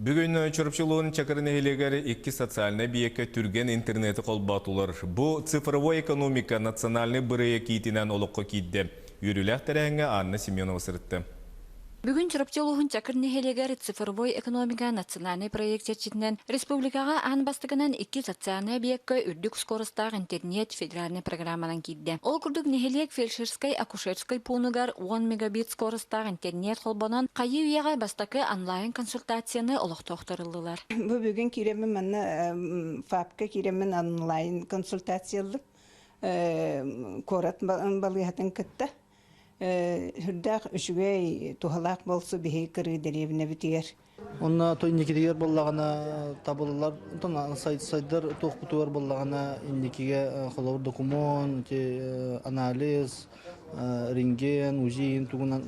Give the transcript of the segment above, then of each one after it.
Бүгүн Чурапчы улууһун Чакыр нэһилиэгэр икки социальнай эбийиэккэ түргэн интернети холбоотулар. Бу цифровой экономика национальнай бырайыак иитинэн олоххо киирдэ. Үөрүүлээх тэрээһиҥҥэ Анна Семенова сырытта. Бүгүн Чурапчы улууһун Чакыр нэһилиэгэр цифровой экономика национальнай проект чэрчитинэн республикаҕа аан бастакынан икки социальнай объекка үрдүк скоростаах интернет федеральнай программанан киирдэ. Ол курдук нэһилиэк фельдшерскай-акушерскай пуунугар 10 мегабит скоростаах интернет холбонон, хайыы-үйэҕэ бастакы онлайн-консультацияны олохтоохтор ыллылар. Бу бүгүн киирэммин манна ФАПка киирэммин онлайн консультация ыллым. Куорат балыыһатын кытта. Сүрдээх үчүгэй, туһалаах буолсу биһиги кырыы дэриэбинэбитигэр. Онно то инникитигэр буоллаҕына табыллар, онтон сайдар туохпутугар буоллаҕына инникигэ холобур докумуон, ити анализ, рентген, УЗИ тугунан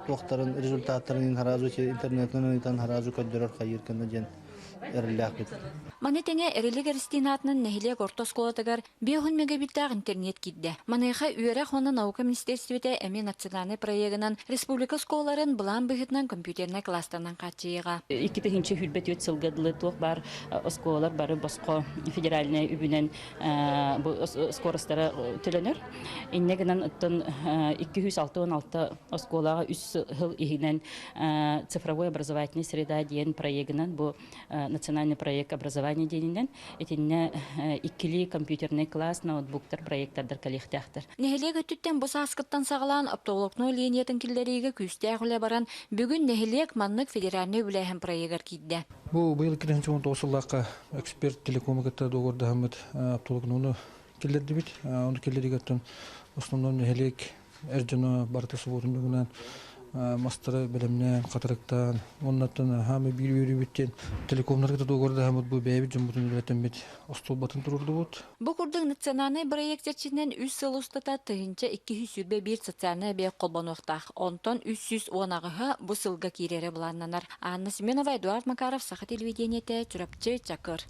туохтарын результаттарын харазу интернетинэн ыытан харазу көрдөрөр хайыыр гына диэн эрэллээхпит. Маны тэҥэ Эрилик Эристиин аатынан нэһилиэк орто оскуолатыгар 50 мегабиттаах интернет киирдэ. Маныаха үөрэх уонна наука министиэристибэтэ эмиэ национальнай проегынан республика оскуолаларын былаан быһыытынан компьютернай класстарынан хааччыйыаҕа. 2024 сылга дылы туох баар оскуолалар бары босхо федеральнай үбүнэн бу скоростара төлөнөр. Инньэ гынан оттон 266 оскуолаҕа үс сыл иһинэн цифровой образовательная среда диэн проегынан бу национальный проект образования диэнинэн итиннэ иккилии компьютерный класс, ноутбуктар, проектордар кэлиэхтээхтэр. Нэһилиэк өттүттэн бу сааскыттан саҕалаан оптоволокно линиятын киллэриигэ күүстээх үлэ баран, бүгүн нэһилиэк маннык федеральнай үбүлээһин проегар киирдэ. Бу быйыл 2019 сыллаахха эксперт телекому кытта договордаһаммыт оптоволокнону киллэрдибит. Ону киллэриигэ основной нэһилиэк эр дьоно барыта субуотунньугунан мастары бэлэмнээн, хатырыктаан, уоннаттан хаамы биир үөрүүбүт телекомнарга договордаһаммыт бу бэйэбит дьоммутун үлэтэммит остуолбатын турурдубут. Бу курдук национальнай бырайыак чэрчитинэн үс сыл устата 1221 социальнай объект холбонуохтаах. Онтон 318-һа бу сылга киирэрэ былааннанар. Анна Семенова, Эдуард Макаров, Саха телевидениетэ, Чурапчы, Чакыр.